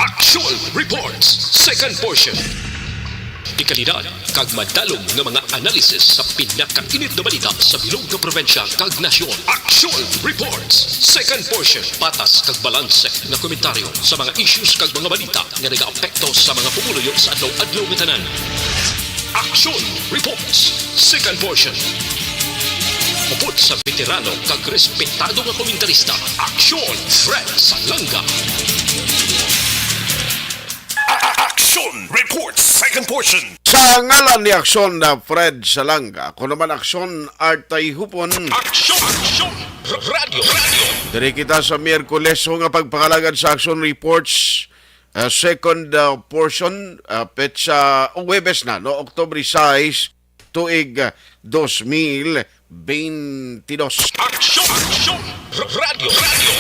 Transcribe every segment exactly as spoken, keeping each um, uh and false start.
Action Reports, second portion. Dekalidad kag madalom nga mga analisis sa pinakainit nga balita sa bilog nga probinsya kag nasyon. Action Reports, second portion. Patas kag balanse nga komentaryo sa mga issues kag mga balita nga nagaapekto sa mga pumuluyo sa adlaw-adlaw nga tanan. Action Reports, second portion. Upod sa veterano kag respetado nga komentarista, Action Fred Salanga. A-, a-, Action Reports, second portion. Sa ngalan ni Action na Fred Salanga, ko naman Action Artay Hupon. Action, Action, R-, Radio, Radio. Diri kita sa Miyerkules nga pagpangalagad sa Action Reports, ah, second, ah, portion, ah, petsa, o, Huwebes na, no? October sais, tuig, ah, dos mil beintidos. Action, Action, R-, Radio, Radio.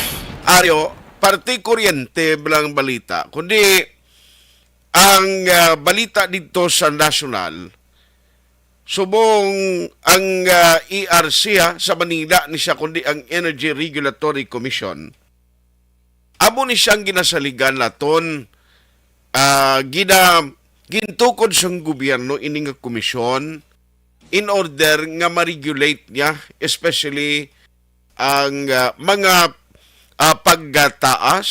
Aryo, parte kuryente lang balita, kundi ang, ah, balita dito sa nasyonal, subong ang, ah, E R C, ha, sa Manila ni siya, kundi ang Energy Regulatory Commission. Amo ni siyang ginasaligan naton, ah, gina-, gintukod sang gobyerno ini nga komisyon in order nga ma-regulate niya, especially ang, ah, mga, ah, pagtaas,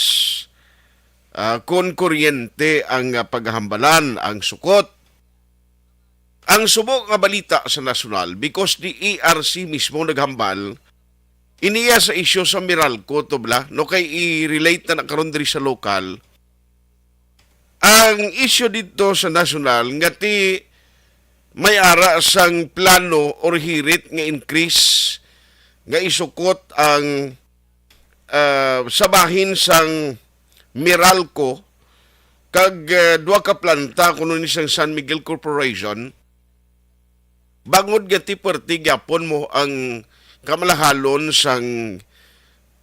ah, kon kuryente ang, ah, paghambalan, ang sukot. Ang subok nga balita sa nasyonal, because the E R C mismo naghambal, iniya sa isyu sa Meralco to bala, no, kay i-relate na, na karon diri sa lokal. Ang isyu dito sa nasyonal nga ti may ara sang plano or hirit nga increase nga isukot ang, ah, sa bahin sang Meralco kag, ah, duha ka planta kuno ni sang San Miguel Corporation, bangod nga ti perti gyapon mo ang kamalahalon sang,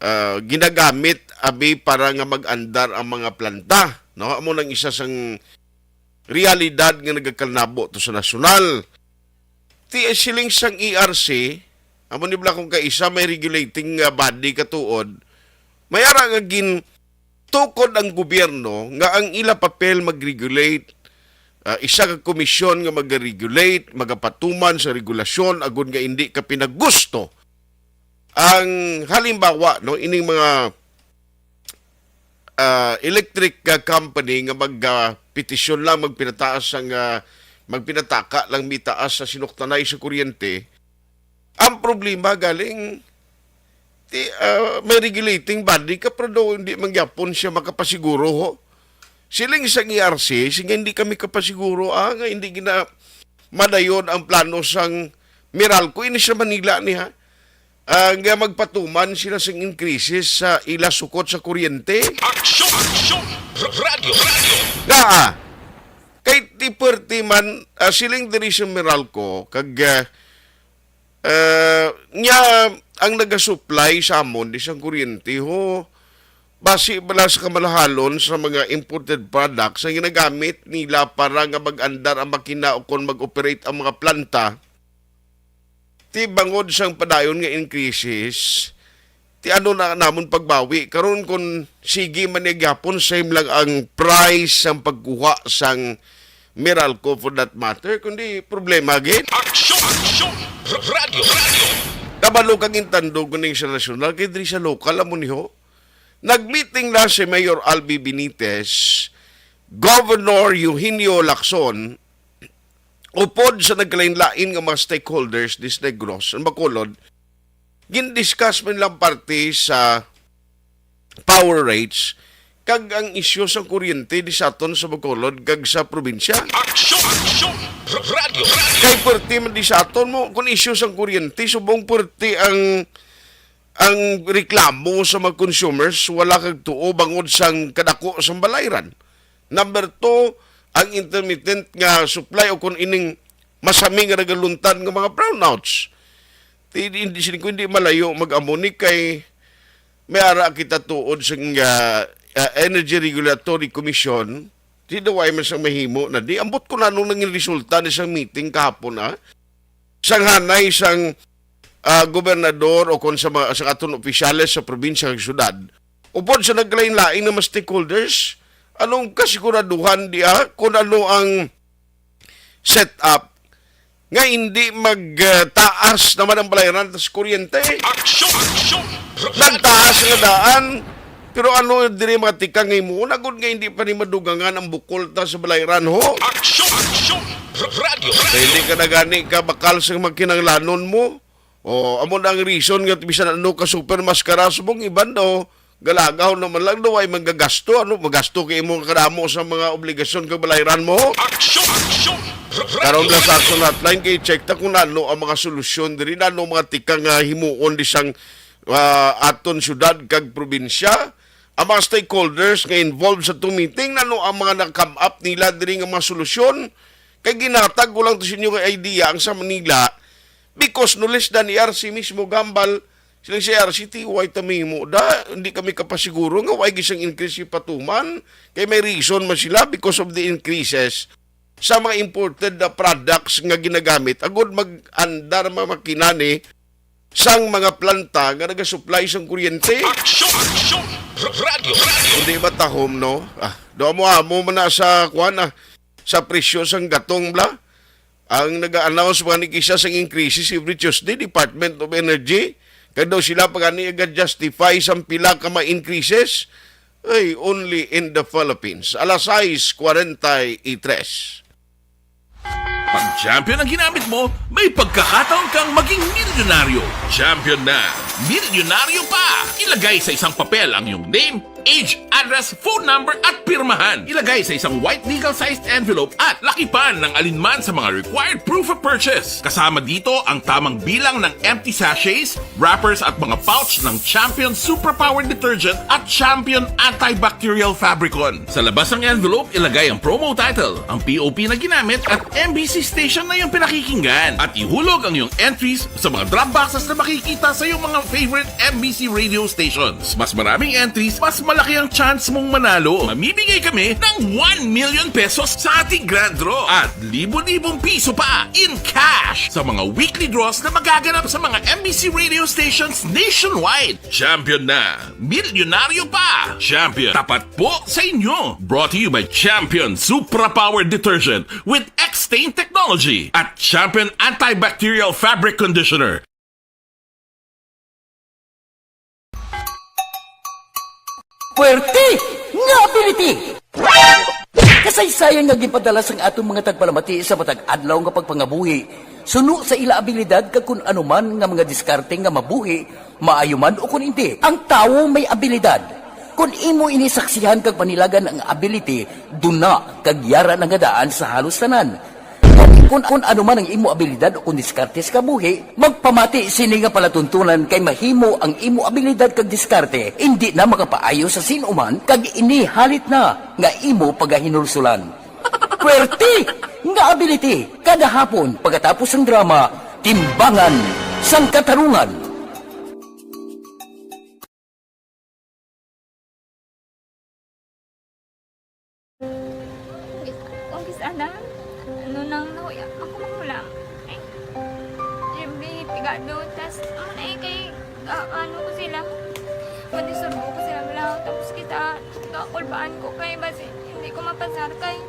ah, ginagamit abi para nga mag-andar ang mga planta, no? Amo nang isa sang realidad nga nagakalnabo to sa nasyonal. Ti siling sang E R C, amo ni bala kung kaisa may regulating, ah, body katuod, may ara nga gintukod ang gobyerno nga ang ila papel mag-regulate, ah, isa ka komisyon nga mag-regulate, magapatuman sa regulasyon agud nga indi ka pinagusto ang halimbawa, no, ining mga, ah, electric, ah, company nga mag, ah, petisyon lang, magpinataas ang, ah, magpinataka lang mitaas sa sinuktanay sa kuryente. Ang problema galing ti, ah, may regulating body ka, pero daw hindi man gyapon siya makapasiguro, ho. Siling sang E R C, sige, hindi kami kapasiguro, ah, nga hindi gina-, madayon ang plano sang Meralco. Ini sa Manila ni, ha? Ah, nga magpatuman sila sing increases sa ila sukot sa kuryente. Aksyon! Aksyon! R-, radyo! Radyo! Naa. Kay ti perti man, ah, siling diri sa Meralco, kag, ah, ah, nya ang nagasupply sa amon di sang kuryente, ho, basi bala sa kamalahalon sa mga imported products nga ginagamit nila para nga mag-andar ang makina o kon mag-operate ang mga planta, ti bangod sang padayon nga increases, ti ano na namon pagbawi? Karon, kon sige man niya gyapon, same lang ang price sang pagkuha sang Meralco for that matter, kundi problema gid. Aksyon! Aksyon! R-, radyo! Radyo! Kabalo kag intandog ko ning sa nasyonal, kay diri sa lokal, amo ni ho. Nagmeeting na si Mayor Albi Benitez, Governor Eugenio Lacson, upod sa nagkalain-lain nga mga stakeholders di sa Negros, ang Bacolod, gindiscuss man lang parte sa power rates kag ang isyu sa kuryente di sa aton sa Bacolod kag sa probinsya. Aksyon! Aksyon! R-, radyo! Radyo! Kay perti man di sa aton mo, kung isyu sa kuryente, subong perti ang, ang reklamo sa mga consumers, wala kag tuo bangod sang kadako sang balayran. Number two, ang intermittent nga supply o kung ining masami nga nagaluntad nga mga brownouts. Ti, di, di, sini ko hindi malayo mag-amo ni kay may ara kita tuod sa, ah, ah, Energy Regulatory Commission. Di daw ay man sang mahimo na di. Ambot ko na anong nangin resulta ni sang meeting kahapon, ah. Sang hanay sang, ah, gobernador o kon sa mga, sa aton opisyales sa probinsya kag syudad, upod sa nagkalain-lain nga mga stakeholders, anong kasiguraduhan diha kung ano ang setup nga hindi magtaas naman ang balayran sa kuryente? Aksyon! Aksyon! Nagtaas nga daan, pero ano diri mga tikang nga himuon? Agod nga hindi pa ni madugangan ang bukol ta sa balayran, ho? Aksyon! Aksyon! Radyo! Kay hindi ka na gani ka bakal sa mga kinahanglanon mo. O, amo na ang reason nga bisan ano ka super maskara, subong iban daw, galagaw naman lang daw, ay magagasto, ano, magasto kay imo kadamo sa mga obligasyon kag balayran mo. Aksyon! Aksyon! Karon lang sa Action Hotline, kay check ta kung ano ang mga solusyon diri, ano mga tikang nga himuon di sang, ah, aton syudad kag probinsya. Ang mga stakeholders nga involved sa itong meeting, ano ang mga na-come up nila diri nga mga solusyon? Kay ginatag ko lang to sa inyo nga idea ang sa Manila, because no less than R C mismo gambal, sila si R C T Y tamimo da, hindi kami kapasiguro nga why gisang increase ipatuman, kay may reason man sila because of the increases sa mga imported na products nga ginagamit, agud mag-andar mga makinani sang mga planta nga nagasupply sang kuryente. Aksyon! Aksyon! Radyo! Radyo! Hindi ba tahom, no? Ah, do mo amo man na sa, kuan, ah, sa presyo sang gatong, bla? Ang nag-announce man ni kisa sang increases every Tuesday, Department of Energy. Kay daw sila pa gani aga-justify sang pila ka mga increases. Ay, only in the Philippines. Alas sais kwarenta y tres. Pag champion ang ginamit mo, may pagkakataon kang maging milyonaryo. Champion na, milyonaryo pa! Ilagay sa isang papel ang iyong name, age, address, phone number, at pirmahan. Ilagay sa isang white legal-sized envelope at lakipan ng alinman sa mga required proof of purchase. Kasama dito ang tamang bilang ng empty sachets, wrappers, at mga pouch ng Champion Superpower Detergent at Champion Antibacterial Fabricon. Sa labas ng envelope, ilagay ang promo title, ang P O P na ginamit, at M B C station na iyong pinakikinggan. At ihulog ang iyong entries sa mga drop boxes na makikita sa iyong mga favorite M B C radio stations. Mas maraming entries, mas malaki ang chance mong manalo. Mamimigay kami ng one million pesos sa ating grand draw at libo-libong piso pa in cash sa mga weekly draws na magaganap sa mga M B C radio stations nationwide. Champion na! Milyonaryo pa! Champion, tapat po sa inyo! Brought to you by Champion Supra Power Detergent with X-Stain Technology at Champion Antibacterial Fabric Conditioner. Puwerte nga ability! Kasaysayan nga ginpadala sang aton mga tagpalamati sa matag adlaw nga pagpangabuhi, suno sa ila abilidad kag kun ano man nga mga diskarte nga mabuhi, maayo man o kun indi. Ang tawo may abilidad. Kun imo ini saksihan kag panilagan ang ability, duna kag yara na nga daan sa halos tanan. Kun, kun ano man ang imo abilidad o kun diskarte sa kabuhi, magpamati sini nga palatuntunan kay mahimo ang imo abilidad kag diskarte indi na makapaayo sa sin-o man kag ini halit na nga imo pagahinulsulan. Puwerte nga ability kada hapon pagkatapos sang drama, Timbangan sang Katarungan. Kung kis-, ana, ano nang nahuya ako magulang? Ay, siyempre, pigado. Tas, ano na eh, kay, ah, ano ko sila, madisurbo ko sila lang. Tapos kita, kakulbaan ko kay basi, hindi ko mapasar kay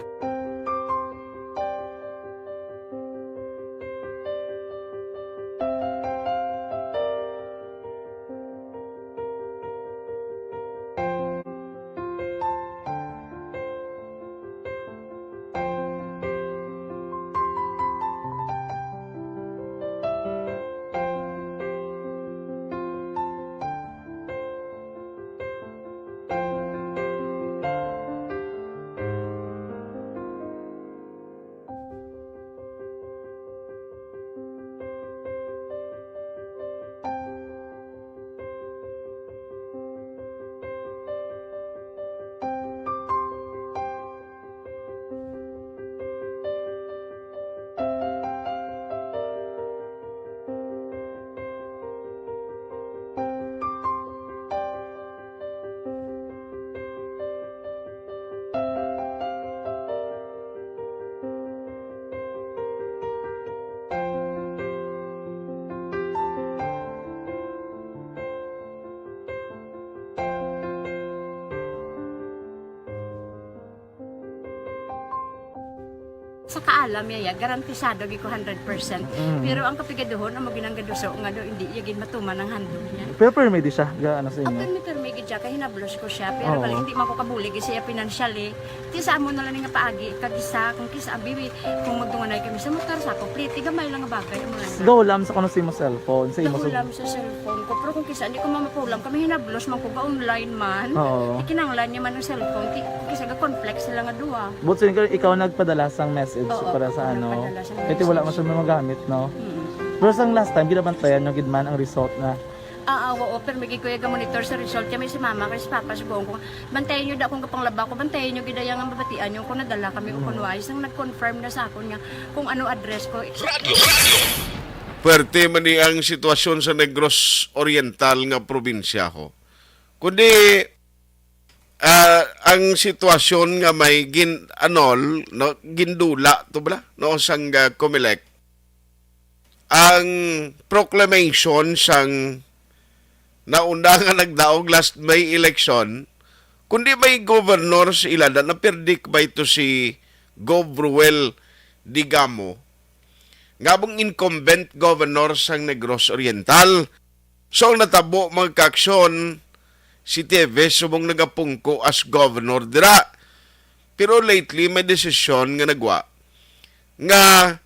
Sa kaalam niya, ya, garantisado gid ko hundred percent. Mm. Pero ang kapigaduhon, ang maginanggaduso nga do, hindi iya gid matuman ang handog niya. Pero permi di siya, ga ano sa Ang inyo. Permi-permi gid siya, kay hinablos ko siya. Pero Oo. Bali, hindi man ko kabulig siya financially. Ti sa amo na lang nga paagi, kag isa, kung kisa, abi, kung magtunganay kami sa motor, sa ako, pliti, gamay lang nga bagay, amo lang. Go lang sa kuno sa imo cellphone, sa imo Nahulam sa cellphone ko. Pero kung kisa, hindi ko mamapulam, kami hinablos man ko, ga-online man. Oo. Ikinanglan niya man ang cellphone, ti, kung kisa, ga-conflict sila nga duha. But since ikaw nagpadala sang message Oo, para ako sa ano, nagpadala sang kaya wala man message. Siya magamit, no? Mm. Pero sang last time, ginabantayan nyo gid man ang result na. Ah, ah, oo, pero may gid ko iya ga-monitor sa result. Kaya may si mama, kay si papa, subuhon ko, bantayan nyo da akong kapanglaba ko, bantayan nyo gid ang mabatian nyo kung nadala kami o kung wala. Isang nag-confirm na sa akon nga kung ano address ko. Radyo, radyo. Pwerte man ni ang sitwasyon sa Negros Oriental nga probinsya ho. Kundi ah, ang sitwasyon nga may gin anol, no, gindula to bala, no, sang ah, Comelec, ang proclamation sang nauna nga nagdaog last May election, kundi may governor sa ila na napirdik ba ito si Gov Ruel Digamo, nga mong incumbent governor sang Negros Oriental. So, ang natabo, mga kaaksyon, si Teves subong nagapungko as governor dira. Pero lately, may desisyon nga nagwa nga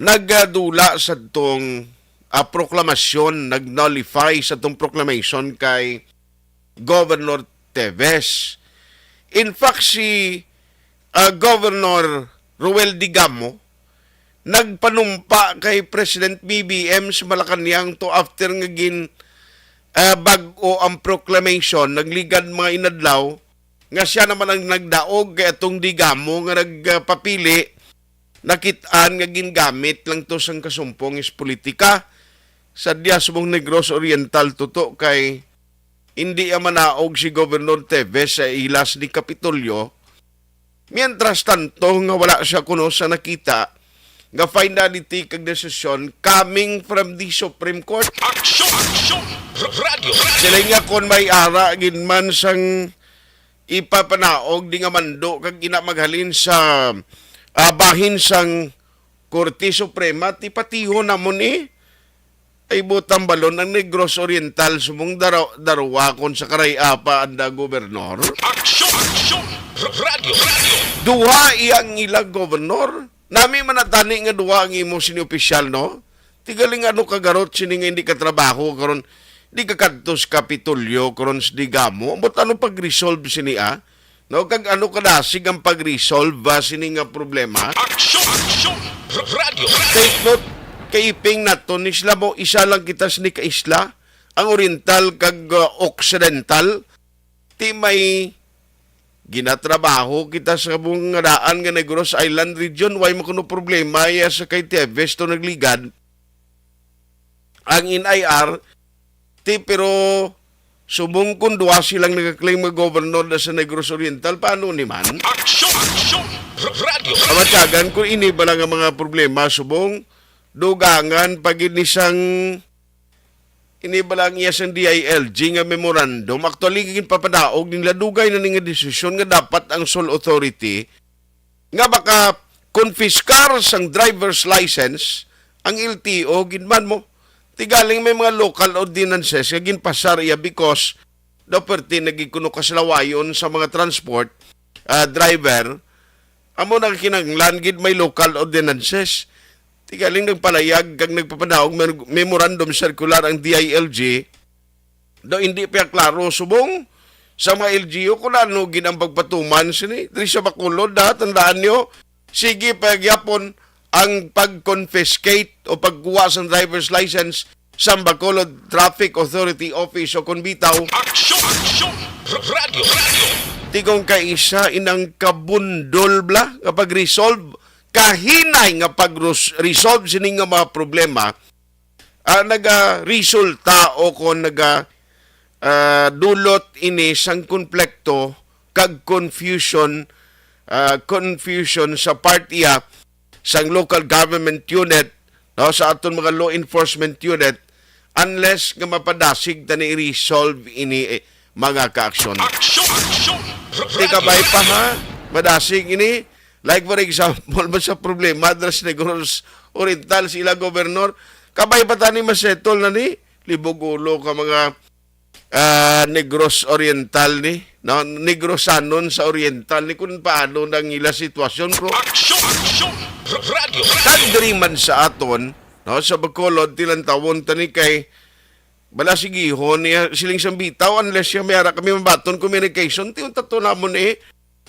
nagdula sa tong ah, proklamasyon, nag-nullify sa tong proclamation kay Governor Teves. In fact, si ah, Governor Ruel Digamo nagpanumpa kay President B B M sa Malacañang to after nga gin ah, bag-o ang proclamation, nagligad mga inadlaw nga siya naman ang nagdaog kay atong Digamo nga nagpapili, nakit-an nga gingamit lang to sang kasumpong is politika. Sa diya subong Negros Oriental tuto kay hindi ang manaog si Gobernador Teves sa ilas ni Kapitolyo. Mientras tanto nga wala siya kuno sa nakita nga finality kag desisyon coming from the Supreme Court. Aksyon! Aksyon! Radyo! Sila nga kon may ara gid man sang ipapanaog di nga mando kag ina maghalin sa ah, bahin sang Korte Suprema, ti patihon namon ni. Ay butang balon ang Negros Oriental sumong daro, daruwakon sa karay-apa anda gobernador. Aksyon! Aksyon! Radyo! Radyo! Duha iyang ilang gobernador. Nami man natani nga duha ang imo sini opisyal, no? Tigaling ano kagarot sini nga hindi ka trabaho karon, di ka kadto sa Kapitolyo karon sa Digamo. Ambot ano pag-resolve sini, ah? No, kag ano kadasig ang pag-resolve ba sini nga problema? Aksyon! Aksyon! Radyo! Take note, kaiping nato ni sila mo isa lang kita sini ka isla, ang oriental kag uh, occidental. Ti may ginatrabaho kita sa bungadaan nga Negros Island region, way mo kuno problema iya sa kay Teves to nagligad ang N I R. Ti pero subong kun duha silang nagaklaim nga governor na sa Negros Oriental, paano ni man? Aksyon! Aksyon! Radyo! Kamatyagan ko ini bala nga mga problema subong dugangan pag ni sang ini bala ang iya sang D I L G nga memorandum. Actually, ginpapadaog nila dugay na ni nga desisyon nga dapat ang sole authority nga maka-confiscar sang driver's license ang L T O, ginman mo. Tigaling may mga local ordinances nga ginpasar iya because daw perti nagikuno kaslawayon sa mga transport ah, driver, amo nang kinahanglan gid may local ordinances. Tigaling nagpalayag kag nagpapanaog mer- memorandum circular ang D I L G. Daw hindi pa klaro subong sa mga L G U kung ano gid ang pagpatuman sini. Diri sa Bacolod, ha, tandaan nyo, sige pa gyapon ang pag-confiscate o pagkuha sa driver's license sa Bacolod Traffic Authority Office o kon bitaw. Aksyon! Aksyon! Radyo! Radyo! Tigong kaisa inang kabundol bla nga pag-resolve, kahinay nga pag-resolve sini nga mga problema, ah, nagaresulta o kon naga ah, dulot ini sang konflikto kag confusion, ah, confusion sa part iya sang local government unit, no, sa aton mga law enforcement unit, unless nga mapadasig ta ni i-resolve ini, eh, mga kaaksyon. Aksyon! Aksyon! Di ka bay pa, ha? Madasig ini, Like for example, basta problema dira sa Negros Oriental, sila gobernador, kabay pa tani masettle na ni, libog ulo ka mga, ah, Negros Oriental ni, no? Negrosanon sa Oriental ni, kung paano nang ila sitwasyon, bro. Aksyon! Aksyon! Radyo! Kag diri man sa aton, no, sa Bacolod, tilantawon tani kay bala sigihon niya siling sang bitaw, unless siya may ara kami mabaton communication, ti unta to namon eh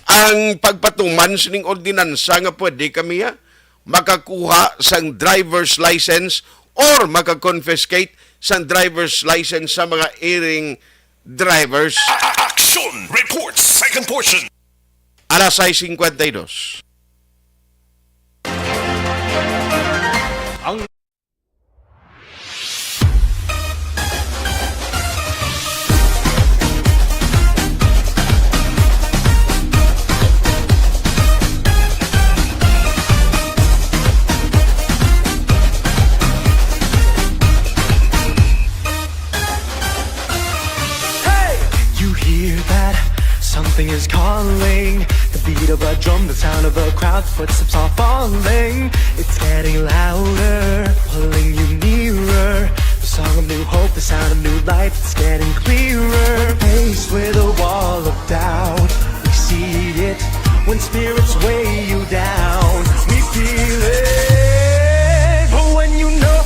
ang pagpatuman sining ordinansa nga pwede kami, ah, makakuha sang driver's license or makaconfiscate sang driver's license sa mga iring drivers. A-, a-, Action Report, second portion. Alas sais cincuenta y dos. Hey! You hear that? Something is calling. The beat of a drum, the sound of a crowd, footsteps are falling. It's getting louder, pulling you nearer. The song of new hope, the sound of new life, it's getting clearer. Faced with a wall of doubt, we see it when spirits weigh you down. We feel it. But when you know,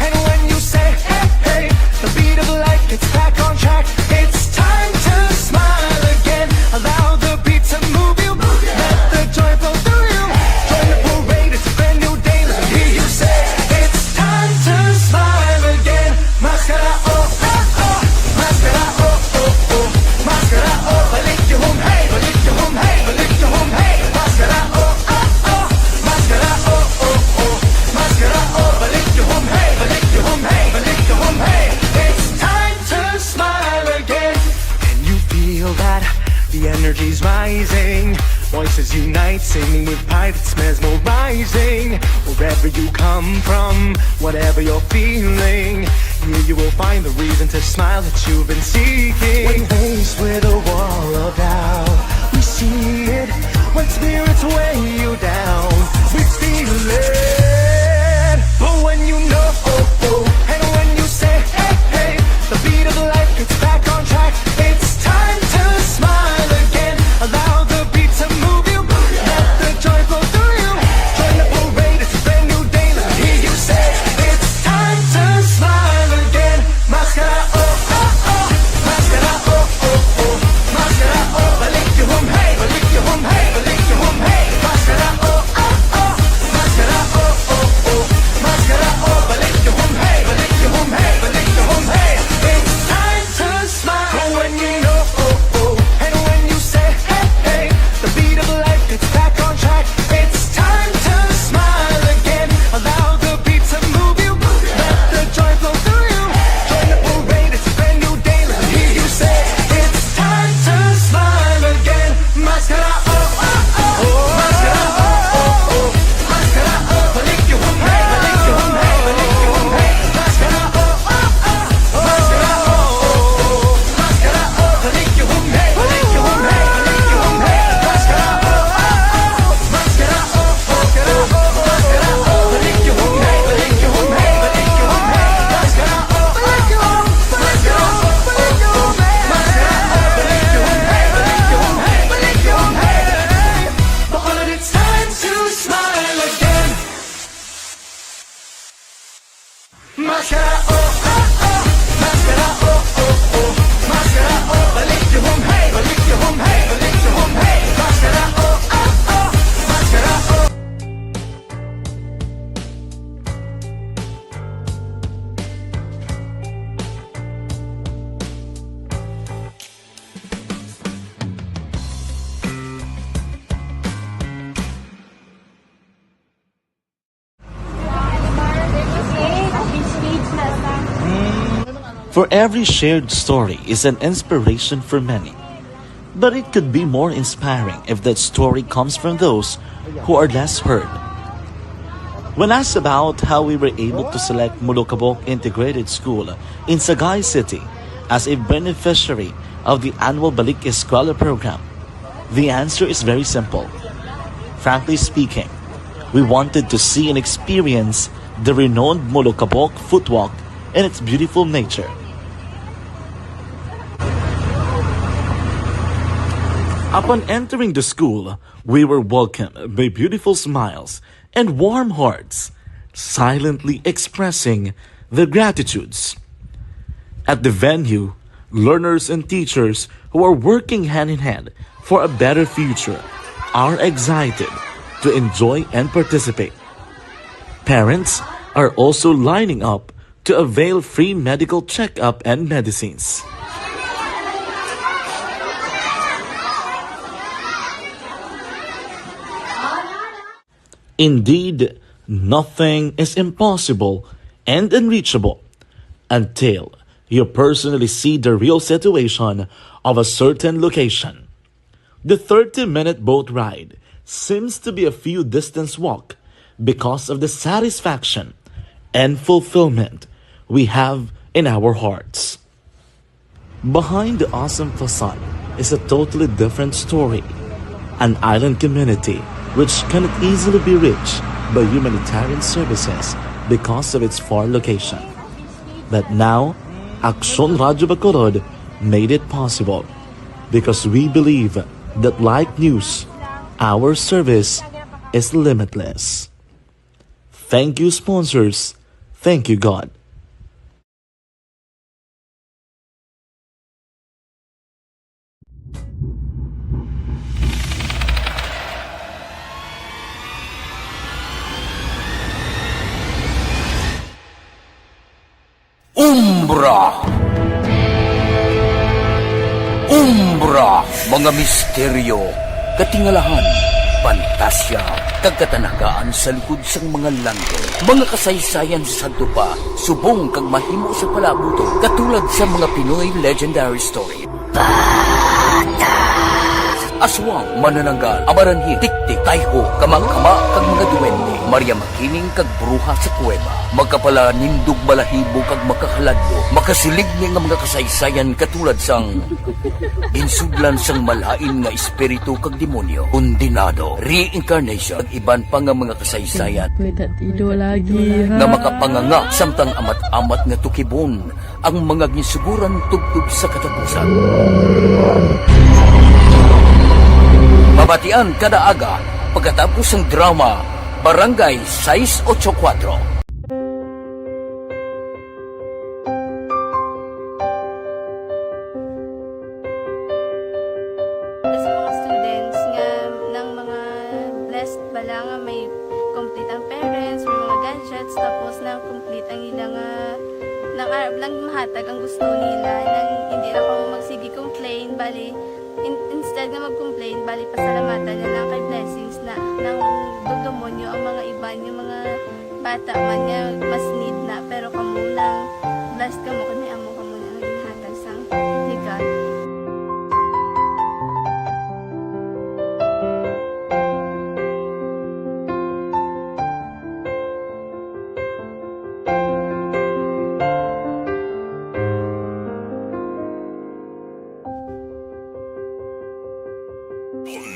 and when you say, hey, hey, the beat of life gets back on track. It's time to smile again. Allow the beat to move you. Let the joy flow through you. Join the parade, it's a brand new day. Let me hear you say, it's time to smile again. Maskara, oh, oh, oh. Maskara, oh, oh, oh. Maskara, oh, balik yung hum, hey, balik yung hum, hey, balik yung hum, hey. Maskara, oh, oh, oh. Maskara, oh, oh, oh. Maskara, oh, balik yung hum, hey, balik yung hum, hey, balik yung hum, hey. It's time to smile again. Can you feel that? The energy's rising. Voices unite, singing with pride. It's mesmerizing. Wherever you come from, whatever you're feeling, here you will find the reason to smile that you've been seeking. When faced with a wall of doubt, we see it. When spirits weigh you down, we feel it. But when you know, oh, oh, and when you say, hey, hey, the beat of life gets back on track. It's time to smile again. Allow the beat to move you. Let the joy flow through you. Join the parade, it's a brand new day. Let me hear you say, it's time to smile again. Maskara, oh, oh, oh. Maskara, oh, oh, oh. Maskara, oh, balik yung hum, hey, balik yung hum, hey, balik yung hum, hey. Maskara, oh, oh, oh. Maskara, oh, oh, oh. Maskara, oh, balik yung hum, hey, balik yung hum, hey, balik yung hum, hey. It's time to smile. But when you know, oh, oh, and when you say, hey, hey, the beat of life gets back on track. It's time to smile again. Allow the beat to move you. Let the joy flow through you. Join the parade, it's a brand new day. Let me hear you say, it's time to smile again. Maskara, oh, oh, oh. Maskara, oh, oh, oh. Maskara, oh, balik yung hum, hey, balik yung hum, hey, balik yung hum, hey. Maskara, oh, oh, oh. Maskara, oh, oh, oh. Maskara, oh, balik yung hum, hey, balik yung hum, hey, balik yung hum, hey. Maskara, oh, oh, oh. Maskara, oh, oh, oh. Maskara, oh, balik yung hum, hey, balik yung hum, hey, balik yung hum, hey. Maskara, oh, oh, oh. Maskara, oh, oh, oh. Maskara, oh, balik yung hum, hey, balik yung hum, hey, balik yung hum, hey. Bacolod, it's time to smile again. Maskara, oh, oh, oh. Maskara, oh, oh, oh. Maskara, oh, balik yung hum, hey, balik yung hum, hey, balik yung hum, hey. Maskara, oh, oh, oh. Maskara, oh. For every shared story is an inspiration for many. But it could be more inspiring if that story comes from those who are less heard. When asked about how we were able to select Molokabok Integrated School in Sagay City as a beneficiary of the annual Balik Eskwela program, the answer is very simple. Frankly speaking, we wanted to see and experience the renowned Molokabok Footwalk and its beautiful nature. Upon entering the school, we were welcomed by beautiful smiles and warm hearts, silently expressing their gratitudes. At the venue, learners and teachers who are working hand in hand for a better future are excited to enjoy and participate. Parents are also lining up to avail free medical checkup and medicines. Indeed, nothing is impossible and unreachable until you personally see the real situation of a certain location. The thirty-minute boat ride seems to be a few distance walk because of the satisfaction and fulfillment we have in our hearts. Behind the awesome facade is a totally different story. An island community which cannot easily be reached by humanitarian services because of its far location. But now, Aksyon Radyo Bacolod made it possible because we believe that, like news, our service is limitless. Thank you, sponsors. Thank you, God. Umbra. Umbra, mga misteryo, katingalahan, pantasya, kag katanagaan sa likod sang mga langit. Mga kasaysayan sa sadto pa, subong kag mahimo sa palaabuton, katulad sa mga Pinoy legendary story. Aswang, manananggal, amaranhil, tiktik, tayho, kamangkama, kag mga duwende, Maria Makiling, kag bruha sa kuweba. Magkapalanindog, balahibo, kag makahaladlok, makasiligni nga mga kasaysayan katulad sang ginsudlan sang malain nga espiritu kag demonyo, kondenado, reincarnation, kag iban pa nga mga kasaysayan May tatido lagi, nga ha? makapanganga samtang amat-amat nga tukibon ang mga ginsuguran tubtob sa katapusan. Mabatian kada aga pagkatapos sang drama Barangay sais ocho kuwatro. Sa mga students nga nang mga blessed bala nga may complete ang parents, may mga gadgets, tapos na complete ang ila nga nang arab lang mahatag ang gusto nila, nang hindi na kamo magsige complain, bali, in- instead nga mag-complain, bali, pasalamatan na lang kay blessings na nang dugdumonyo ang mga iban, yung mga bata man nga mas need na, pero kamo lang, blessed kamo kay may amo kamo nga ginhatag sang ni God.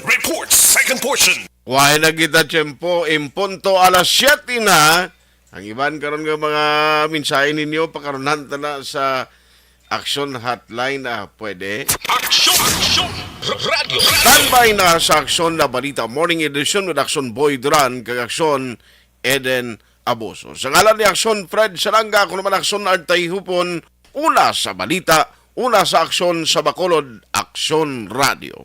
Report, second portion. Kuhain na kita tiyempo, in punto alas siyete na. Ang iban karon nga mga mensahe ninyo, pakarunhan ta na sa Aksyon Hotline, ah, pwede? Aksyon! Aksyon! R-, Radyo! Standby na sa Aksyon na Balita Morning Edition with Aksyon Boy Duran kag Aksyon Eden Abuso. Sa ngalan ni Aksyon Fred Salanga, ako naman Aksyon Artay Hupon, una sa balita, una sa aksyon sa Bacolod, Aksyon Radyo.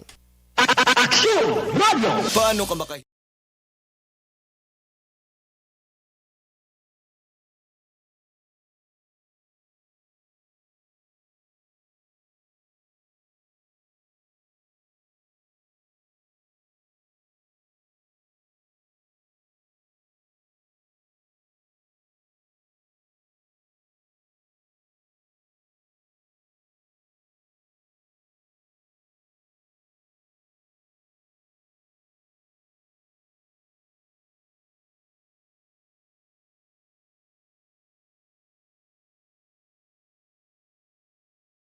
Aksyon Radyo! Paano ka maka-